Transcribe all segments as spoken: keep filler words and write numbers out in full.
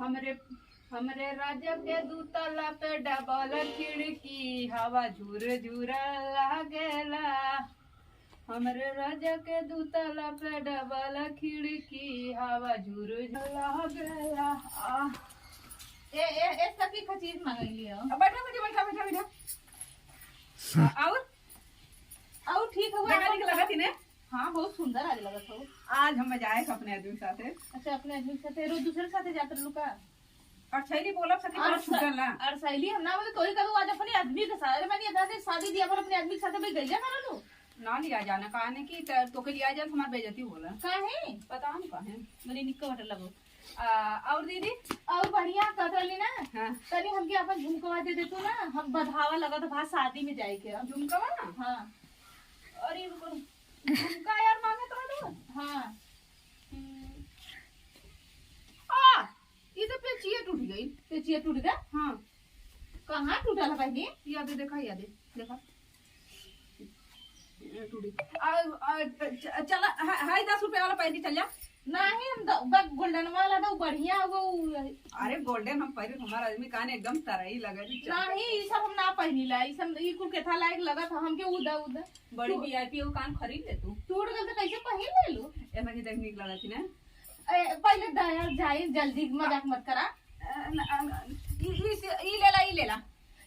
हमरे, हमरे राजा के दू ताला पे डबल खिड़की, हवा झुर झुर लागेला। हमरे राजा के दू ताला पे डबल खिड़की, हवा झुर झुर लागेला। आ, ए, ए, ए, सखी, का चीज मंगैली हो? अब बैठा, बैठा, बैठा, बैठा, बैठा। आ, और? और ठीक हुआ, देखा अपन नीक लगत ही ने? हाँ, बहुत सुंदर आज लगत हो। आज हम जाए अपने आदमी के साथे। अच्छा, अपने आदमी के साथे, रोज दूसरे के साथे जात रहलू का? और सहेली बोलब सखी, और तोर स-, छूटल ना। और सहेली हम ना बोले, तोही कहू आज अपने आदमी के साथ, अरे, मैंने इधर से शादी दिया, पर अपने आदमी के साथ भाई गइया ना रहलू। ना लिया जाना, कहा ने कि त-, तोके लिया जाए तो हमार बेइज्जती होला। काहे? पता नहीं काहे। बड़ी निक कटल लगो। आ, और दीदी? और बढ़िया कटल ना? हाँ। तनी हमके अपन झुमकवा दे दे तू ना, हम बधावा लगत भा शादी में जाए के अब। झुमकवा ना? हाँ। अरे, रुको। झुमका यार मांगत रहलू? हाँ। हम्म। आ, ई तो पेचिया टूट गई। पेचिया टूट गया? हाँ। कहाँ टूटल है बहिनी? या दे, देखा, या दे, देखा। ये टूट गई। आ, आ, च-, चला, हा-, हाय दस रुपया वाला पहन के चल जा। नहीं, हम द-, बस गोल्डन वाला तो बढ़िया हो। अरे, गोल्डन हम पहने, हमारा आदमी कान एकदम तरई लगे जी, चल। नहीं, ई सब हम ना पहनीला, ई सब, ई कुल केथा लायक लगत ह हमके, उ द, उ द। बड़ी तू वी आई पी हो, कान खरीद ले तू। टूट गल तो कैसे पहन ले लू? ऐसा कि देख निक लगत ही ना। ए, पहले दया जाए, जल्दी मजाक मत करा। अ, न, अ, न, ई, ई से, ई लेला, ई लेला।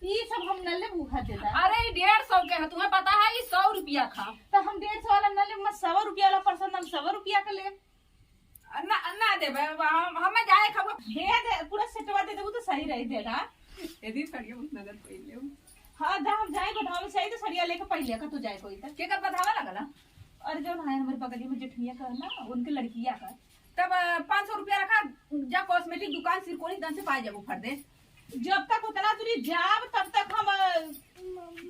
ई सब हम न लेबू, हद देता। अरे, ई डेढ़ सौ के है, तुम्हें पता है, ई सौ रुपया का। तो हम डेढ़ सौ वाला न लेब, मैं सौ रुपया वाला पसंद, हम सौ रुपया का लेब। ना, ना देबे, हम, हमें जाए खाबो। दे दे, पूरा सेटवा दे देबू तो सही रही देगा। यदि सड़िया बहुत नजर पहले हो। हाँ, जब हम जाए बधावे से आई तो सड़िया लेके पहले का तू जाए कोई तो। के कर बधावा लगला? अरे, जो ना है हमारे बगलिया में जेठनिया का है ना, उनके लड़किया का। तब, अ, पाँच सौ रुपया रखा, जा कॉस्मेटिक दुकान सिरकोनी दन से पाए जाबो फट दे। जब तक उतना दूरी जाब, तब तक हम, अ,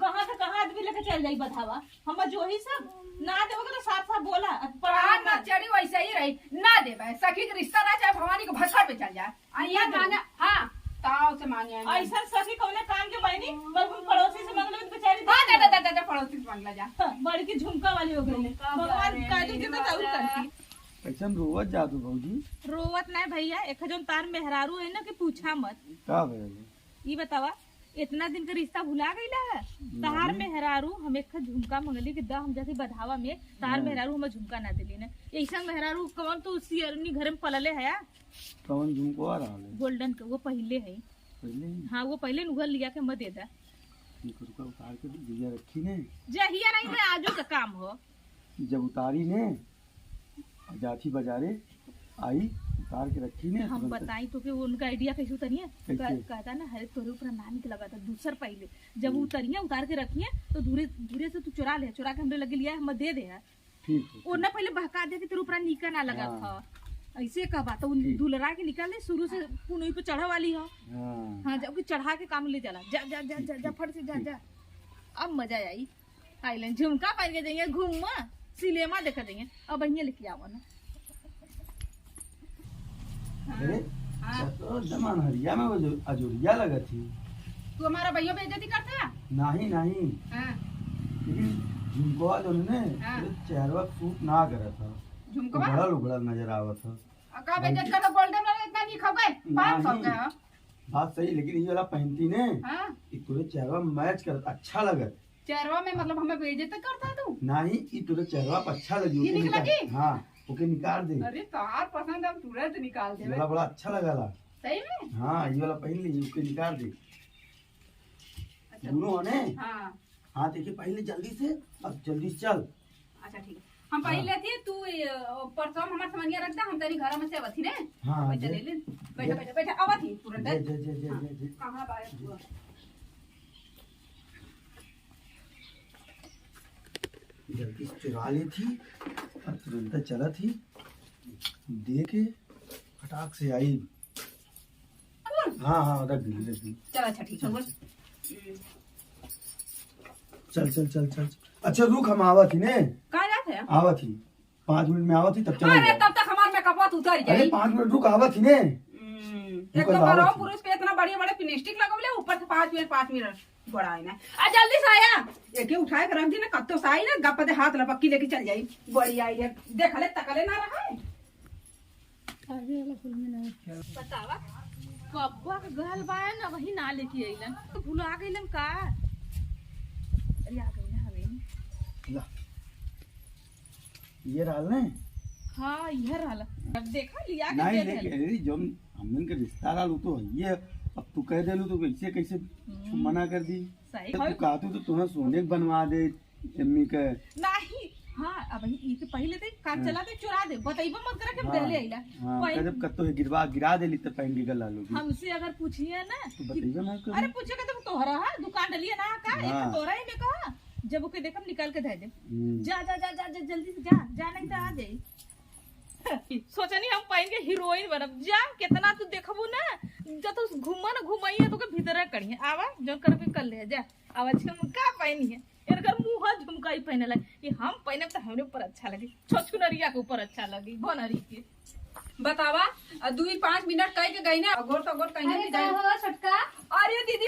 कहाँ से कहाँ आदमी लेके चल जाई बधावा। हम जो ही सब ना देबो तो साफ साफ बोला। अब पढ़ा कहाँ ना मत। चढ़ी वैसे ही रही, ना देबे। सखी के रिश्ता ना चाहे भवानी के भसर पे चल जाए। आ, ये ना माने, देबो। हाँ, ताव से मांगे आए। ऐसा सखी कौने काम के बहनी, बल्कि पड़ोसी से मांग लो, बेचारी हाँ, दे दे, दे। दे, दे, दे, पड़ोसी से मांग ला जा। हाँ, बड़ी की झुमका वाली हो गई। झुमका काजू वाले की तो मेरा दौड़ करती। कैसन रोवत जात हो भौजी? रोवत नहीं भैया, एक जौन तार मेहरारू है ना कि पूछा मत। का भइल? ई बतावा, इतना दिन के रिश्ता भुला गईला है? तहार नहीं। मेहरारू हम एक झुमका मंगली कि द हम जाती बधावा में, तार हाँ। मेहरारू हमें झुमका ना देली ने। ऐसा मेहरारू कौन तू सियरनी घर में पलले है? कौन झुमकवा रहल है? गोल्डन के, वो पहले है। पहले ही? हाँ, वो पहले न उहर लिया के मत दे दा। इनको रुका उतार के दे, भैया रखी ने। जहिया नहीं थे, आजू का काम हो। जब उतारी ने, जाथी बाजारे आई, उतार के रखी ने हम तुरंत। बताई तो कि उनका आइडिया कैसे उतरिए? कैसे? कह-, कहता ना, "हरे तोरे ऊपर ना निक लगा था, दूसर पहले।" जब हम्म। उतरिए, उतार के रखिए, तो धीरे, धीरे से तू चुरा ले, चुरा के हमरे लगे लिया, हम दे दे है। ठीक है, ओरना ठीक। पहले बहका दे कि तेरे ऊपर निका ना लगा हाँ। था। ऐसे कहबा, तो उन ठीक। दुलरा के निकाल ले, शुरू से पुनई पे चढ़ा वाली हो। हाँ। हाँ, जबकि चढ़ा के काम ले जाला। जा, जा, जा, ठीक, जा, जा, ठीक, फट से जा, ठीक। जा। अब मजा आई। आइलन झुमका पहन के जाइए, घूमा, सिनेमा देखा जाइए। अब बहिया लेके आवा ना। अरे, हाँ। तो एकदम अनहरिया में वो जो अजोरिया लगत ही। तू हमारा भैया बेइज्जती करता है? नहीं, नहीं। हाँ। लेकिन झुमकवा जो ने, हाँ। तो चेहरवा सूट ना करत था। झुमकवा? उघड़ल, उघड़ल नजर आवत था। आ, का बेइज्जत करता? गोल्डन वाला इतना नहीं खाओगे? पाँच सौ नहीं। का। बात सही, लेकिन ये वाला पहनती ने, हाँ। ये तोरे चेहरवा मैच करत, अच्छा लगत। चेहरवा में मतलब हमें बेइज्जत करता तू? नहीं, ई तोरे चेहरवा पे अच्छा लगी, ये ओके निकला निकाल। की? हाँ, ओके निकाल दे। अरे, तोहार पसंद हम तुरंत निकाल देबे। ये वाला बड़ा अच्छा लगाला। सही में? हाँ, ये वाला पहन ली, ओके निकाल दे। अच्छा। दोनों होने? हाँ। हाँ, देखिए, पहन ले जल्दी से, अब जल्दी से चल। अच्छा, ठीक है। हम हाँ। पहन लेती है, तू, ये, परसों में हमार सामानिया रख दे, हम तेरी घर में से आवत ही ने। हाँ, बैठा जे। ले ले। बैठा, जे। बैठा, बैठा, आवत ही तुरंत। जे, जे, जे, जे, हाँ। जे, जे। कहाँ बाय तू? जल्दी से चुरा लेत ही और तुरंत चलत ही, दे के फटाक से आई। हाँ, हाँ, रख दी, रख दी। चल, अच्छा, ठीक है, बोल। चल, चल, चल, चल। अच्छा, रुक, हम आवत ही ने। कहाँ जात है? आवत ही। पाँच मिनट में आवत ही, तब चलो अरे, जाओ। तब तक हमार मेकअपवा तो उतर अरे, जाई। पाँच मिनट रुक, आवत ही ने। हम्म, रुक, एक तो आवत बड़ा ही। पुरुष पे इतना बढ़िया बड़े लिपस्टिक लगवले, ऊपर से पाँच मिनट, पाँच मिनट बड़ा है ना। आ, जल्दी से आया, एके उठाए के रख दी ना, कत्तो से आई ना, गप्पा दे हाथ लपक्की लेके चल जाई। बड़ी आई है, देखले तकले ना रहा है। बतावा, कब्बा के गल बा ना, वही ना लेके अइलन। तो भुला गइलन का? अरे, आ गइलन, आ गइलन। ला। ये रहल ने? हाँ, ये रहल। अब देखा, लिया के नहीं, दे लेके, देल। अरे, जौन हमन के रिश्ता रहल, उ तो है ये। अब तू कह देलू, तो कैसे, कैसे हम्म। मना कर दी? सही। तो तू कहतू, तो तुहें सोने के बनवा दे, अम्मी के। नहीं, हाँ, अब ई के पहिले दे, काम हम्म। चला दे, चुरा दे, बतइबो मत करे कि हम हाँ, देले आइला। हाँ, पहन- कह जब कत्तो है गिरवा, गिरा देली, तो पहन के गला लोगी। हमसे अगर पूछिए ना तो कि बतइबो ना करी। अरे, पूछे के तो तोहरा है, दुकान डलिए ना का, एक हाँ। तो तोहरा ही में कहा, जब ओके देखम निकाल के दे दे। हम्म। जा, जा, जा, जा, जा, जल्दी से जा, जा, नहीं तो आ जाई। सोचनी हम पहन के हीरोइन बनब। जा, कितना तू देखबू ना, जब तू घूमा ना घुमाइए, तो के भीतर करिए। आवा, जौन करबे कर ले, जा। आवा, झुमका पहनी है, इनकर मुँह झुमका ही पहने लगे। ये हम पहनब तो हमरे ऊपर अच्छा लगी, छोचकुनरिया के ऊपर अच्छा लगी, बनरी के। बतावा, आ दुई पाँच मिनट कह के गई ना, अगोर तो अगोर कहीं अरे, नहीं का जाए। हो, छोटका? अरे दीदी,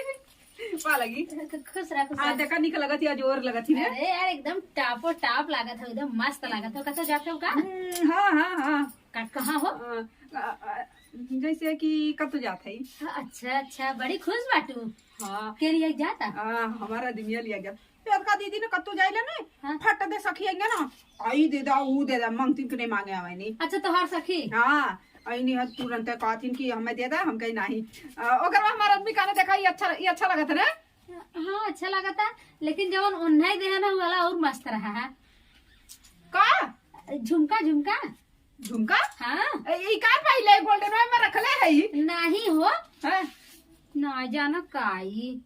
पा लगी। खुश रह, खुश आ, रह। देखा, निक लगत ही, आज और लगत ही ने। अरे यार, एकदम टापो टाप लागत हो, एकदम मस्त लागत हो। कतो जात हो का? हम्म, हाँ, हाँ, हाँ। का, कहाँ हो? अ, अ, अ, जैसे कि कतो जात है। अच्छा, अच्छा, बड़ी खुश बाटू। हाँ। के लिए जाता? हाँ, हमारा दुनिया लिया गया। ये का दीदी ने कतो जाइला ने, हाँ। फट दे सखी आएंगे ना, आई दे दा, ऊ दे दा, मांगती के नहीं मांगे आवे नहीं। अच्छा, तोहार सखी? हाँ, आई नहीं है, तुरंत कहतीन कि हमें दे दा, हम कही नहीं। अ, ओकर बाद हमारा आदमी कहने देखा, ये अच्छा, ये अच्छा लगत है ना? हाँ, अच्छा लागता, लेकिन जवन ओन्हई देहे ना, उ वाला और मस्त रहा है। का? झुमका, झुमका। झुमका? हाँ। ए, ई का पहिले गोल्डन में रखले है ई? नहीं हो। हाँ। ना जाना का ई।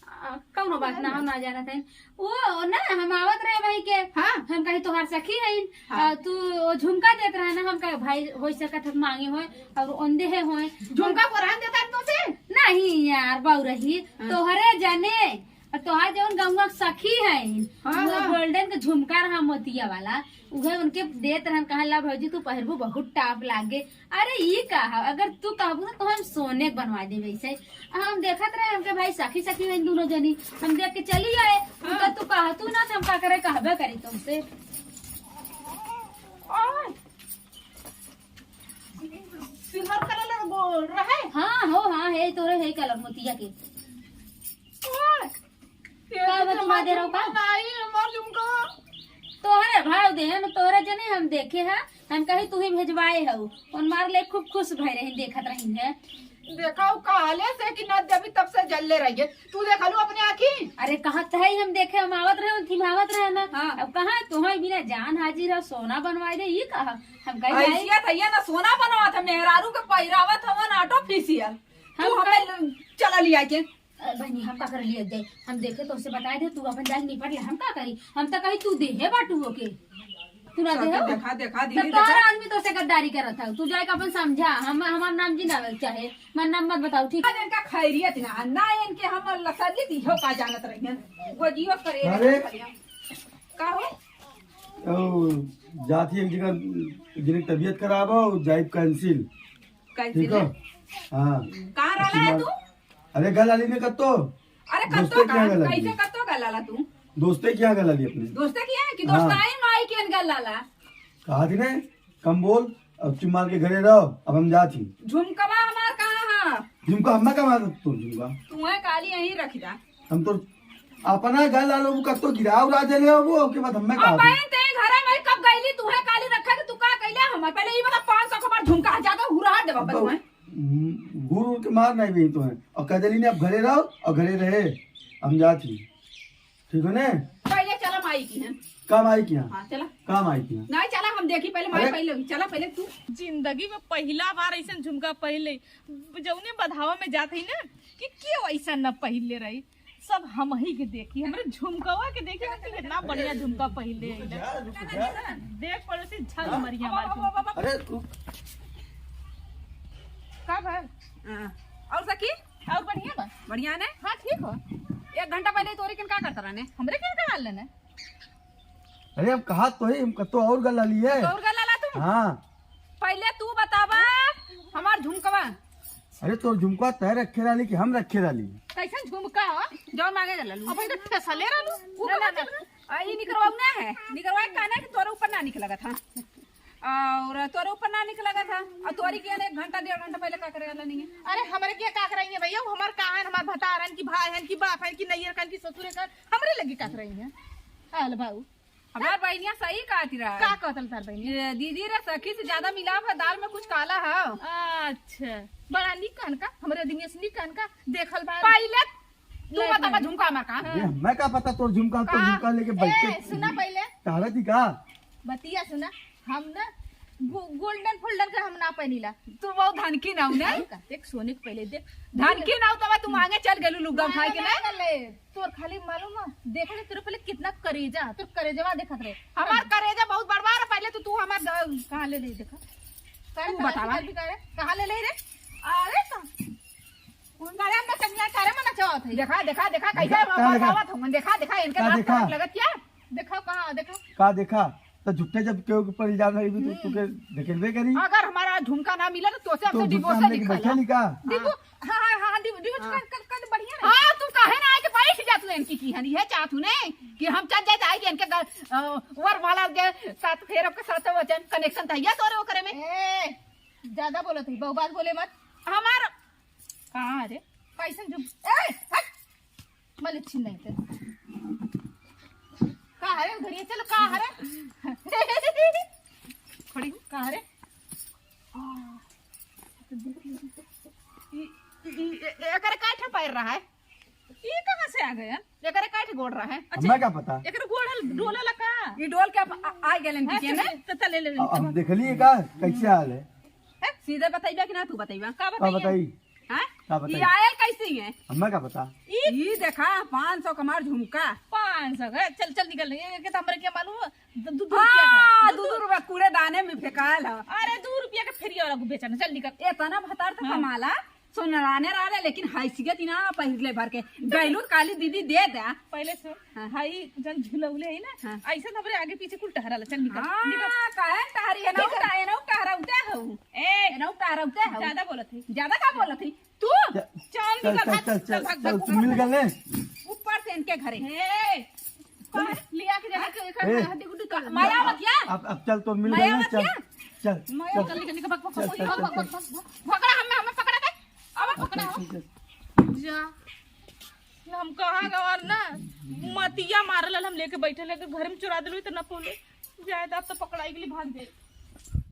आ, कौनो बात ना हो, ना जाना था। वो ना, हम आवत रहे भाई के। हाँ। हम कही तोहार सखी है। हाँ। आ, तू वो झुमका देत रहे ना, हम कहे भाई हो सकत है मांगे होए। और ओंदे है होए। झुमका पुरान देता है तो से? नहीं यार, बाऊ रही, हाँ। तोहरे जाने, और तोहार जौन गौवा सखी है, हाँ, वो हाँ। गोल्डन के झुमका रहा मोतिया वाला, उहे उनके देत रहन, कहन ला भौजी तू पहिरबू बहुत टाप लागे। अरे ई का है, अगर तू कहबू ना तो हम सोने के बनवा देबे ऐसे। हम देखत रहे हमके भाई सखी सखी है दोनों जनी, हम देख के चली आए, हाँ। उनका तू कहतू ना तो हम का करे, कहबे करी तुमसे। ओए, सिल्वर कलर वो रहे? हाँ, हो, हाँ, है, तोरे है कलर मोतिया के। ओए, ये का तो बा, तुम्हारे रहो का? नहीं, हमार झुमका। तोहरे भाव दे, हम तोहरे जने हम देखे हैं, हम कही तू ही भेजवाए हो। उन मार ले खूब खुश भय रही, देखत रही है। देखा, वो काले से कि ना देवी तब से जल्ले रहिए। तू देखा लू अपने आँखी? अरे, कहत है, हम देखे, हम आवत रहे, उनकी में आवत रहे ना। हाँ। अब कहाँ, तुम्हें बिना जान हाजिर है, सोना बनवाए दे, ये कहा? हम कही, भाई, ऐसिया भैया ना सोना बनवात है, मेहरारू के पहिरावत हवन artificial। तू हम हमें कही ल-, चला लिया के। अ, बहनी, हम का कर लिया जाए? हम देखे तो उसे बताए दे, तू अपन जाके निपट ले, हम का करी? हम तो कही, तू देहे बाटू हो के। तू ना सब देहो? देखा, देखा, तब दीदी, तोहरा देखा। आदमी तो से गद्दारी करत है। तू जाके अपन समझा, हम, हमार नाम जी ना चाहे, हमार नाम मत बताओ, ठीक? ना इनका खैरियत ना, ना इनके हम लसलियत इहो का जानत रहियन। गोजियो करे अरे। का हो? ओ, जाती एक जगह, जिनकी तबीयत खराब हो, जाइब cancel। Cancel ठीक है? है? हाँ। कहाँ रहला है तू? अरे, गल आली में कत्तो। अरे, दोस्ते कत्तो क्या कहाँ? गल आली? कैसे कत्तो गल आला तू? दोस्ते क्या गल आली अपने? दोस्ते क्या है कि हाँ। दोस्ताई माई के गल आला? कहा थी ने, कम बोल, अब चुप मार के घरे रहो, अब हम जात ही। झुमकवा हमार कहाँ है? झुमका हम्मा का मार तू झुमका? तुम्हें काली यहीं रख दा। हम तो अपना गल आलो, वो कत्तो गिरा उड़ा देले हो, वो के बाद हम्मे अब कहा बहन ते घर में कब गईली, तुम्हें काली रखा कि तू का कैले? हमार पहले ये बता, पाँच सौ के हमार झुमका है, ज्यादा हुरा देबा पर अब तुम्हें। हम्म, घूर उड़ के मार नहीं गई तो है। और कह देली ने, "अब घरे रहो," और घरे रहे, हम जात ही। ठीक हो ने? पहले चला माई की है। का माई की है? हाँ, चला। का माई की है? नहीं, चला, हम देखी पहले माई अरे! पहले। चला पहले तू। जिंदगी में पहिला बार ऐसन झुमका पहले, जौने बधावा में जात ही ना, कि क्यों ऐसा न पहले रही। सब हम ही के देखी, हमरे झुमकवा के देखी ना कि कितना बढ़िया झुमका पहिरले है। रुक जा, रुक जा। देख पड़ोसी, झल हाँ? मरिया हमार झुमका। अरे रुक। का भल? हाँ। और सखी? और बढ़िया बा। बढ़िया ने? हाँ, ठीक हो। एक घंटा पहले तोरी किन का करता रहने? हमरे किन का हाल लेने? अरे हम कहा तो है, हम कतो और गला लिए। तो और गला ला तू? हाँ। पहले तू बतावा, हमार झुमकवा। अरे, तोर झुमकवा तय रखे रहली कि हम रखे रहली? कैसन झुमका हो? जौन मांगे गला लू। अपन तो ठेसले रहलू। ऊ ना, ना, ना। आ, ई निकरवा ना है। निकरवा कहना कि तोरे ऊपर ना निक लगत, हाँ। और तोरे ऊपर ना निक लगा था। और तोरी किया ने एक घंटा, डेढ़ घंटा पहले का करे वाला नहीं है। अरे, हमरे किया का कराई है भैया? वो हमार का है, हमार भतार हन कि भाई हन कि बाप हन कि नैयर हन कि ससुर हन, हमरे लगी का कराई है? आल बाऊ। हमार बहनिया सही कहती रहा। का कहतल तार बहनिया? ये दीदी रे, सखी से ज्यादा मिलाव है, दाल में कुछ काला है। अच्छा, बड़ा निक कहन का, हमरे आदमी से निक कहन का, देखल बा। पहले तू ले बता, बहन। झुमका हमार का? ये हमें का पता तोर झुमका, तोर का? झुमका लेके बैठे। ए, सुना पहले। तारा जी का? बतिया सुना, हम ना गो-, गोल्डन फोल्डन के हम ना पहनीला। तू बहुत धनकी नाऊ ने। अरे का, देख सोने के पहले देख। धनकी नाऊ तब तू मांगे चल गेलू लुग्गा उठाई के ना। ना, ना, ले। तोर खाली मालूम है, देखा रे, तोर पहले कितना करेजा, तोर करेजवा देखत रहे। हमार करेजा बहुत बड़बा रहा, पहले तो तू हमार द-, कहाँ ले ले देखा? तू बतावा। कहाँ ले ले रे? अरे तो, अरे हम नचनिया करे में नचावत है। देखा, देखा, देखा, कैसे देखा, का देखा? बतावत हूँ, देखा, देखा, इनके का दांत देखा? खराब लगत क्या? देखा, कहाँ, देखा? का देखा? तो झूठे जब केहू के ऊपर इल्जाम लगाई, तो हम्म। तू के ढकेलबे करी। अगर हमारा झुमका ना मिला, तो तोसे तो हमसे झुमका divorce हमने के लिखा बैठा ला। लिखा। देखो, हाँ, हाँ, हाँ, डिव-, डिवोर्स हाँ। कर, कर, कर बढ़िया रहे। हाँ, तू काहे ना आए के बैठ जा तू इनकी की हन, यह चाहत हूँ ने कि हम चल जाए, आए के इनके घर, अ, वरमाला के साथ फेर के साथ वचन connection था, यह तोरे ओकरे में। ए, ज्यादा बोलत है, बहु बात बोले मत। हमार कहाँ रे? कैसन जो, ए, हट! मले छिन नहीं थे। का हरे उधर ये चलो, का हरे? खड़ी हो। का हरे? ई, ई, ई, ए-, एकरे का ठे पैर रहा है? ई कहाँ से आ गया? एकरे का ठे गोड़ रहा है? अच्छा, हमें का पता? एकरे गोड़ हल डोला ला का? ई डोल के अब आ, आ गेलन हाँ, किचन में। चल, चल, ले, ले, ले। अब हम देखलिए का, कैसे हाल है? हैं? सीधे बतइबा कि ना तू बतइबा? का का बतइबा? बताई? हाँ? का बताई? ई आयल कैसे है? हमें का पता? ई ई देखा, पाँच सौ कमार झुमका। पाँच सौ का? चल, चल निकल। ये, ये तो हमरे क्या मालूम है? दू, दू, दू रुपया का। हाँ, दू, दू दू रुपया कूड़ेदाने में फेंकायल है। अरे, दू रुपया का फेरिया वाला को बेचना। चल निकल। इतना भतार तो हाँ। कमाला, सोनराने रहले, लेकिन हैसियत ही ना पहिरले भर के। गइलू काली दीदी दे दे। पहले सुन, हाँ। हई जन झुलौले है ना, हाँ। ऐसे तो हमरे आगे पीछे कुल टहराला। चल निकल, हाँ, निकल। काहे टहरी है ना, निकल। उठा, है ना, उठा रहा, उठा हूँ। ए, है ना, उठा रहा, उठा हूँ। ज्यादा बोलत है। ज्यादा का बोलत है? तू? चल, चल, चल, निकल, चल, भाग, चल, चल, भाग, चल, भाग, तू भाग, मिल भाग। गले। ऊपर से इनके घरे। ए, कौन लिया के जाने के, ए, हड्डी गुड्डी तोड़। माया आवत या? अब, अब चल, तोर मिल माया गले, आवत चल, या? चल, माया चल। निकल, निकल, निकल, भाग, भाग, चल, भाग, चल, भाग, चल, भाग, चल। भाग, पकड़ा हमें, हमें पकड़ा दे। अब पकड़ा चल, हो। चल, चल। जा। हम कहाँ गवार ना, मतिया मारल हम लेके बैठल है, घर में चुरा दिलू तो न पोले। जाए तो अब तो पकड़ाई के लिए भाग जाए।